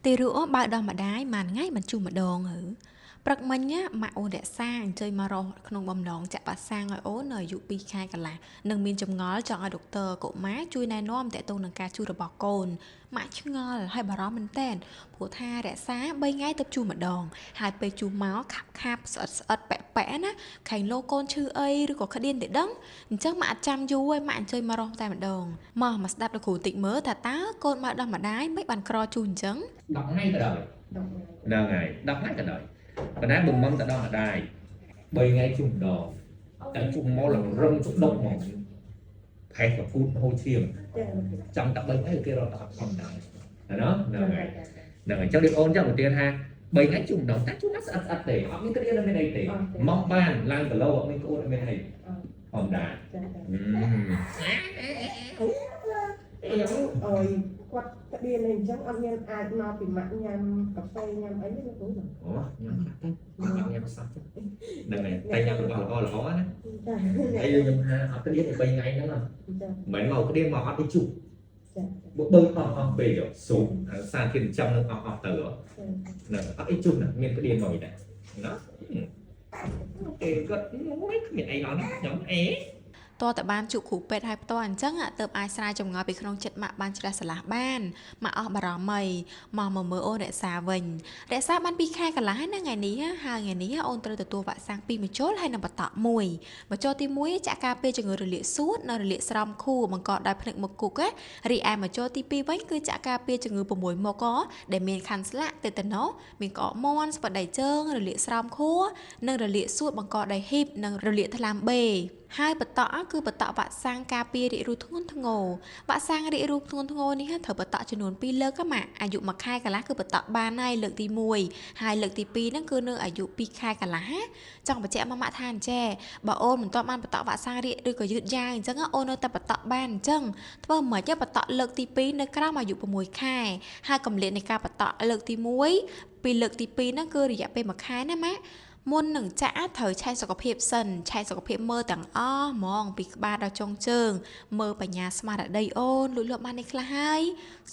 ទីរកបើដល់ម្ដាយមួយថ្ងៃមិនជុះម្ដងហឺព្រឹកមិញម៉ាក់អូនរក្សាអញ្ជើញមករកក្នុងបំណងចាក់វ៉ាក់សាំងឲ្យអូននៅអាយុ2ខែកន្លះនិងមានចម្ងល់ចង់ឲ្យដុកទ័រកុមារជួយណែនាំទាក់ទងនឹងការជួសរបស់កូនម៉ាក់ឆ្ងល់ហើយបារម្ភមែនទែនព្រោះថារក្សា3ថ្ងៃទៅជួសម្ដងហើយពេលជួសមកខាប់ខាប់ស្អិតស្អិតប៉ែប៉ែណាខែងលោកកូនឈឺអីឬក៏ក្តៀនទេដឹងអញ្ចឹងម៉ាក់អត់ចាំយូរឯងម៉ាក់អញ្ជើញមករកតែម្ដងមកមកស្ដាប់លោកគ្រូតិចមើលថាតើកូនមកដល់ម្ដាយមិនបានក្រជួសអញ្ចឹង 10ថ្ងៃក៏ដោយហ្នឹងហើយ10ថ្ងៃក៏ដោយប៉ុន្តែបើមុំទៅដល់ម្ដាយ3ថ្ងៃជុំម្ដងតែជុំមកឡើងរឹងជុំដុកហ្មងផេះកពូតហូរឈាមចង់តែ3ថ្ងៃគេរត់អត់ធម្មតាណាហ្នឹងហើយហ្នឹងហើយអញ្ចឹងដូចអូនចឹងឧទាហរណ៍ថា3ថ្ងៃជុំម្ដងតែជុំណាស្អិតស្អិតទេអត់មានក្តៀនអត់មានអីទេមកបានឡើងគីឡូអត់មានក្អួតអត់មានអីធម្មតា អញ្ចឹងអើយគាត់ក្តៀនអីអញ្ចឹងអត់មានអាចមកពីម៉ាក់ញ៉ាំកាហ្វេញ៉ាំអីទេលោកគ្រូ អូញ៉ាំខ្លះទៅអត់ញ៉ាំសោះទេហ្នឹងហើយតែញ៉ាំរបស់ល្អល្អណា ចា ហើយខ្ញុំថាអត់ក្តៀន3ថ្ងៃហ្នឹង ចា មិនមែនមកក្តៀនមកអត់ទៅជុះ ចា បើបើអស់អស់ពេកស៊ូសារធាតុចិញ្ចឹមនឹងអស់អស់ទៅហ្នឹងអត់អីជុះណាមានក្តៀនមកវិញដែរណាគេគាត់មិនគ្មានអីអត់ខ្ញុំអេ តើតើបានជួបគ្រូពេទ្យហើយផ្ទាល់អញ្ចឹងទើបអាចស្រាយចម្ងល់ពីក្នុងចិត្តម៉ាក់បានជ្រះស្រឡះបានម៉ាក់អស់បារម្ភអីមកមកមើលអូនរក្សាវិញរក្សាបាន2ខែកន្លះហើយណាថ្ងៃនេះហើយថ្ងៃនេះអូនត្រូវទទួលវ៉ាក់សាំង2ម្ជុលហើយនិងបន្តមួយម្ជុលទី1ចាក់ការពារជំងឺរលាកសួតនិងរលាកស្រោមខួរបង្កដោយភ្នឹកមកគុករីឯម្ជុលទី2វិញគឺចាក់ការពារជំងឺ6មកដែលមានខាន់ស្លាកតេតាណូសមានក្អកមាន់ស្ពតដៃជើងរលាកស្រោមខួរនិងរលាកសួតបង្កដោយហ៊ីបនិងរលាកថ្លើមបេហើយបន្តគឺបន្តវ៉ាក់សាំងការពាររាគរូសធ្ងន់ធ្ងរវ៉ាក់សាំងរាគរូសធ្ងន់ធ្ងរនេះត្រូវបន្តចំនួន2លើកម៉ាក់អាយុ1ខែកន្លះគឺបន្តបានហើយលើកទី1ហើយលើកទី2ហ្នឹងគឺនៅអាយុ2ខែកន្លះចង់បញ្ជាក់មកម៉ាក់ថាអញ្ចេះបើអូនមិនទាន់បានបន្តវ៉ាក់សាំងរាគឬក៏យឺតយ៉ាវអញ្ចឹងអូននៅតែបន្តបានអញ្ចឹងធ្វើមិនខ្មិចបន្តលើកទី2នៅក្រោមអាយុ6ខែហើយកម្រិតនៃការបន្តលើកទី1ពីលើកទី2ហ្នឹងគឺរយៈពេល1ខែណាម៉ាក់មុននឹងចាក់ត្រូវឆែកសុខភាពសិនឆែកសុខភាពមើលទាំងអស់ហ្មងពីក្បាលដល់ចុងជើងមើលបញ្ញាស្មារតីអូនលួចលាក់បាននេះខ្លះហើយ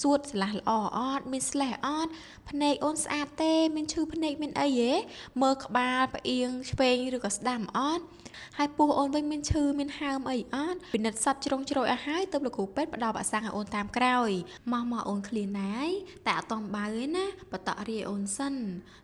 សួតឆ្លាស់ល្អអត់មានស្លេះអត់ភ្នែកអូនស្អាតទេមានឈឺភ្នែកមានអីហេមើលក្បាលផ្អៀងឆ្វេងឬក៏ស្ដាំអត់ហើយពោះអូនវិញមានឈឺមានហើមអីអត់ពិនិត្យសត្វជ្រុងជ្រោយឲ្យហើយទើបលោកគ្រូពេទ្យផ្ដល់វ៉ាក់សាំងឲ្យអូនតាមក្រោយមកមកអូនឃ្លានដែរតែអត់តបៅទេណាបន្តរាយអូនសិន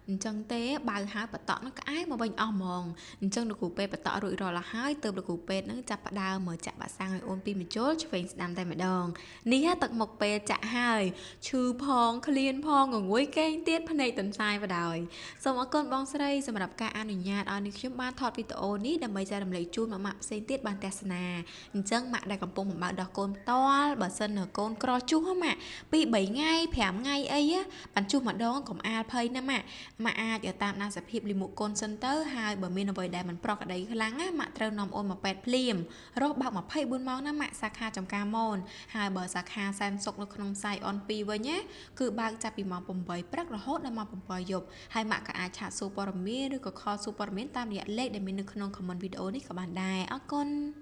អញ្ចឹងទេបៅហើយបន្តនឹងក្អែកមកវិញអស់ហ្មងអញ្ចឹងលោកគ្រូពេទ្យបន្តរួចរាល់ហើយទើបលោកគ្រូពេទ្យនឹងចាប់ផ្ដើមមកចាក់វ៉ាក់សាំងឲ្យអូនពីម្ជុលឆ្វេងស្ដាំតែម្ដងនេះទឹកមុខពេលចាក់ហើយឈឺផងឃ្លានផងងងុយកេងទៀតភ្នែកទន្សាយបដ ாய் សូមអរគុណបងស្រីសម្រាប់ការអនុញ្ញាតឲ្យនាងខ្ញុំបានថតវីដេអូនេះដើម្បីចែករំលែកជូនម៉ាក់ៗផ្សេងទៀតបានទស្សនាអញ្ចឹងម៉ាក់ដែលកំពុងបំបើដោះកូនផ្ទាល់បើសិនកូនក្រជុះម៉ាក់2 3ថ្ងៃ5ថ្ងៃអីបានជុះម្ដងកុំអាលភ័យណាម៉ាក់ម៉ាក់អាចតាមដានសភាពលិមុខកូនសិនទៅហើយបើមានអ្វីដែលមិនប្រក្រតីខ្លាំងណាម៉ាក់ត្រូវនាំអូនមកពេទ្យភ្លាមរស់បើក24ម៉ោងណាម៉ាក់សាខាចំការមនហើយបើសាខាសែនសុកនៅក្នុងផ្សាយអន2វិញណាគឺបើកចាប់ពីម៉ោង8ព្រឹករហូតដល់ម៉ោង7យប់ហើយម៉ាក់ក៏អាចឆាតសួរព័ត៌មានឬក៏ខលសួរព័ត៌មានតាមរយៈលេខដែលមាននៅក្នុង comment វីដេអូនេះក៏បានដែរអរគុណ។